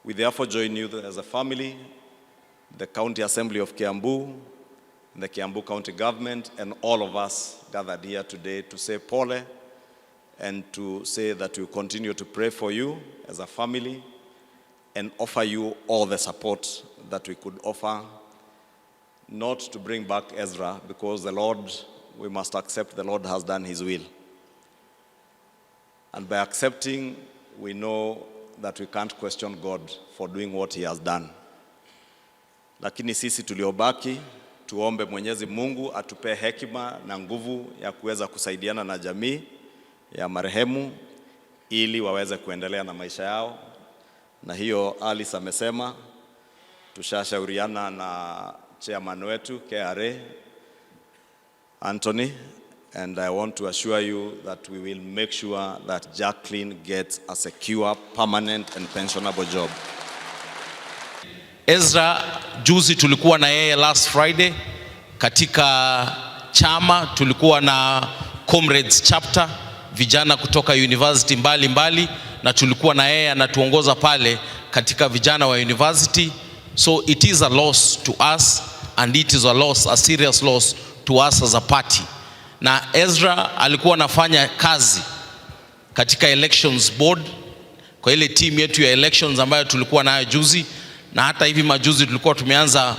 We therefore join you as a family, the County Assembly of Kiambu, the Kiambu County Government, and all of us gathered here today to say pole and to say that we continue to pray for you as a family and offer you all the support that we could offer, not to bring back Ezra, because the Lord, we must accept the Lord has done his will. And by accepting, we know that we can't question God for doing what he has done. Lakini sisi tuliobaki tuombe Mwenyezi Mungu atupe hekima na nguvu ya kuweza kusaidiana na jamii ya marehemu ili waweze kuendelea na maisha yao. Na hiyo Alice amesema tushashauriana na chairman wetu KRA Anthony, and I want to assure you that we will make sure that Jacqueline gets a secure, permanent and pensionable job. Ezra juzi tulikuwa na yeye last Friday katika chama, tulikuwa na Comrades chapter, vijana kutoka university mbalimbali mbali, na tulikuwa na yeye anatuongoza pale katika vijana wa university. So it is a loss to us and it is a loss, a serious loss to us as a party. Na Ezra alikuwa anafanya kazi katika elections board kwa ile team yetu ya elections ambayo tulikuwa nayo juzi, na hata hivi majuzi tulikuwa tumeanza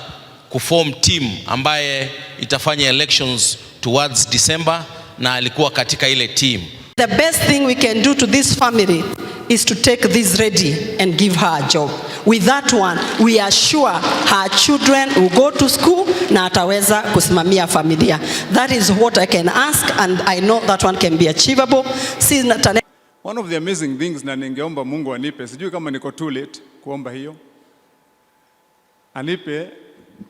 kuform team ambaye itafanya elections towards December, na alikuwa katika ile team. The best thing we can do to this family is to take this lady and give her a job. With that one, we are sure her children will go to school na ataweza kusimamia familia. That is what I can ask, and I know that one can be achievable. Si One of the amazing things, na ningeomba Mungu anipe, sijui kama niko too late kuomba hiyo, anipe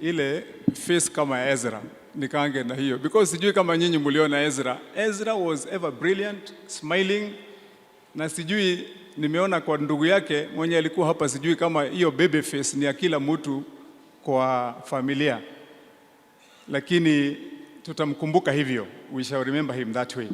ile face kama ya Ezra, nikaange na hiyo, because sijui kama nyinyi mliona Ezra. Ezra was ever brilliant, smiling, na sijui nimeona kwa ndugu yake mwenye alikuwa hapa, sijui kama hiyo baby face ni ya kila mtu kwa familia, lakini tutamkumbuka hivyo, we shall remember him that way.